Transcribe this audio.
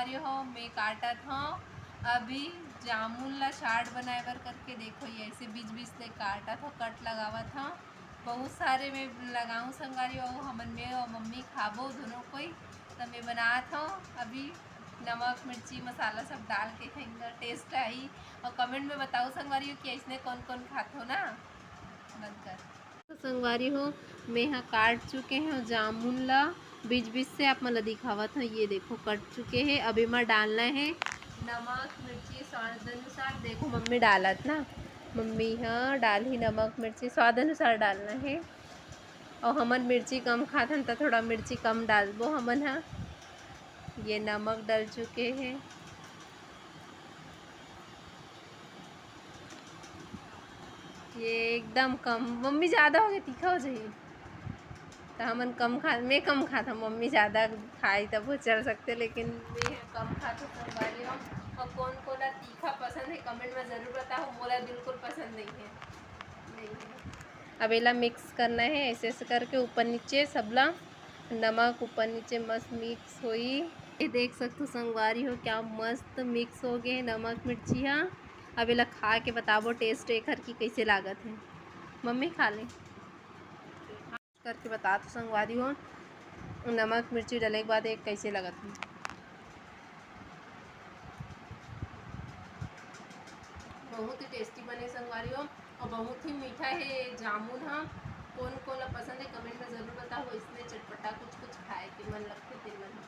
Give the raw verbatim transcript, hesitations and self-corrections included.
अरे हो, मैं काटत हूँ अभी जामुन ला चाट बनाए बर करके। देखो, ये ऐसे बीच बीच से काटत हूँ, कट लगावत हूँ। बहुत सारे मैं लगाऊँ संगवारी हो, हमन मैं और मम्मी खाबो दोनों कोई। तो मैं बनात हूँ अभी, नमक मिर्ची मसाला सब डाल के खाएंगे, टेस्ट आई। और कमेंट में बताओ संगवारी हो कि ऐसने कौन कौन खात हो ना। बंद कर। तो संगवारी हो, मैं यहाँ काट चुके हैं जामुन ला, बीच बीच से आप मन ला दिखावत हूँ। ये देखो, कट चुके हैं। अब एमा डालना है नमक मिर्ची स्वाद अनुसार। देखो, मम्मी डालत ना, मम्मी ह डालही नमक मिर्ची स्वाद अनुसार डालना है। और हमन मिर्ची कम खाथन, त थोड़ा मिर्ची कम डालबो हमन ह। ये नमक डल चुके हैं। ये एकदम कम, मम्मी ज़्यादा हो गए, तीखा हो जाही। तो हमन कम खा, मैं कम खात हूँ, मम्मी ज़्यादा खाई तब वो चल सकते, लेकिन मैं कम खात हूँ संगवारी हो। और कौन कोन ला तीखा पसंद है, कमेंट में ज़रूर बताओ। मोला बिल्कुल पसंद नहीं है, नहीं है। अब एला मिक्स करना है ऐसे ऐसे करके, ऊपर नीचे सबला नमक ऊपर नीचे मस्त मिक्स होई। ये देख सकथो संगवारी हो, क्या मस्त मिक्स हो गए नमक मिर्ची हा। अब एला खा के बताबो टेस्ट एखर की कैसे लागत है। मम्मी, खा ले, करके बता तो संगवारी हो, नमक मिर्ची डले के बाद एक कैसे लगत है। बहुत ही टेस्टी बने संगवारी हो, और बहुत ही मीठा है ये जामुन हा। कौन कौन ला पसंद है, कमेंट में ज़रूर बताओ। इसमें चटपटा कुछ कुछ खाए के मन लगथे, तेमन